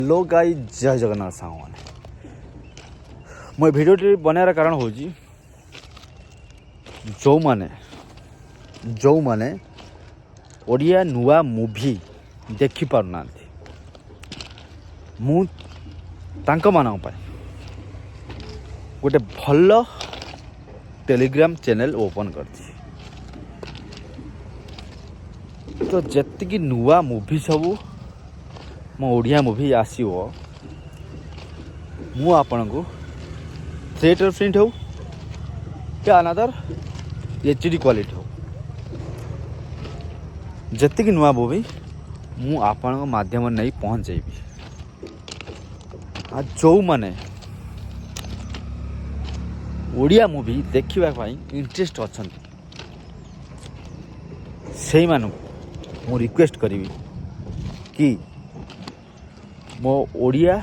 Hello guys, ଜୟ ଜଗନ୍ନାଥ ସାଙ୍ଗମାନେ। ମୁଁ ଏ ଭିଡ଼ିଓଟି ବନେଇବାର କାରଣ ହେଉଛି, ଯେଉଁମାନେ ଯେଉଁମାନେ ଓଡ଼ିଆ ନୂଆ ମୁଭି ଦେଖିପାରୁନାହାନ୍ତି, ମୁଁ ତାଙ୍କମାନଙ୍କ ପାଇଁ ଗୋଟେ ଭଲ ଟେଲିଗ୍ରାମ ଚ୍ୟାନେଲ୍ ଓପନ୍ କରିଛି। ତ ଯେତିକି ନୂଆ ମୁଭି ସବୁ ମୋ ଓଡ଼ିଆ ମୁଭି ଆସିବ, ମୁଁ ଆପଣଙ୍କୁ ଥିଏଟର ପ୍ରିଣ୍ଟ ହେଉ କି ଆନାଦର ଏଚ୍ ଡି କ୍ୱାଲିଟି ହେଉ, ଯେତିକି ନୂଆ ମୁଭି ମୁଁ ଆପଣଙ୍କ ମାଧ୍ୟମରେ ନେଇ ପହଞ୍ଚେଇବି। ଆଉ ଯେଉଁମାନେ ଓଡ଼ିଆ ମୁଭି ଦେଖିବା ପାଇଁ ଇଣ୍ଟରେଷ୍ଟ ଅଛନ୍ତି, ସେଇମାନଙ୍କୁ ମୁଁ ରିକ୍ୱେଷ୍ଟ କରିବି କି ମୋ ଓଡ଼ିଆ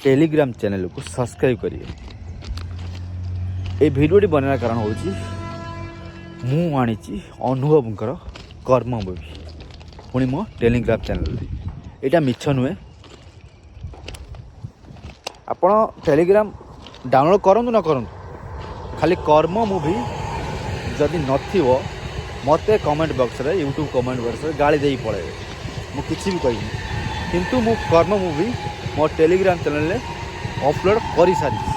ଟେଲିଗ୍ରାମ ଚ୍ୟାନେଲକୁ ସବସ୍କ୍ରାଇବ୍ କରିବେ। ଏଇ ଭିଡ଼ିଓଟି ବନେଇବାର କାରଣ ହେଉଛି, ମୁଁ ଆଣିଛି ଅନୁଭବଙ୍କର କର୍ମ ମୁଭି ପୁଣି ମୋ ଟେଲିଗ୍ରାମ ଚ୍ୟାନେଲରେ। ଏଇଟା ମିଛ ନୁହେଁ। ଆପଣ ଟେଲିଗ୍ରାମ ଡାଉନଲୋଡ଼ କରନ୍ତୁ ନ କରନ୍ତୁ, ଖାଲି କର୍ମ ମୁଭି ଯଦି ନଥିବ, ମୋତେ କମେଣ୍ଟ ବକ୍ସରେ, ୟୁଟ୍ୟୁବ୍ କମେଣ୍ଟ ବକ୍ସରେ ଗାଳି ଦେଇକି ପଳେଇବେ, ମୁଁ କିଛି ବି କହିବିନି। କିନ୍ତୁ ମୁଁ କର୍ମ ମୁଭି ମୋ ଟେଲିଗ୍ରାମ ଚ୍ୟାନେଲରେ ଅପଲୋଡ଼ କରିସାରିଛି।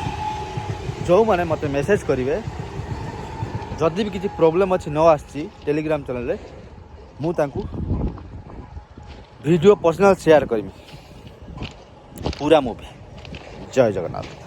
ଯେଉଁମାନେ ମୋତେ ମେସେଜ୍ କରିବେ, ଯଦି ବି କିଛି ପ୍ରୋବ୍ଲେମ୍ ଅଛି, ନ ଆସିଛି ଟେଲିଗ୍ରାମ ଚ୍ୟାନେଲରେ, ମୁଁ ତାଙ୍କୁ ଭିଡ଼ିଓ ପର୍ସନାଲ୍ ସେୟାର କରିବି ପୁରା ମୁଭି। ଜୟ ଜଗନ୍ନାଥ।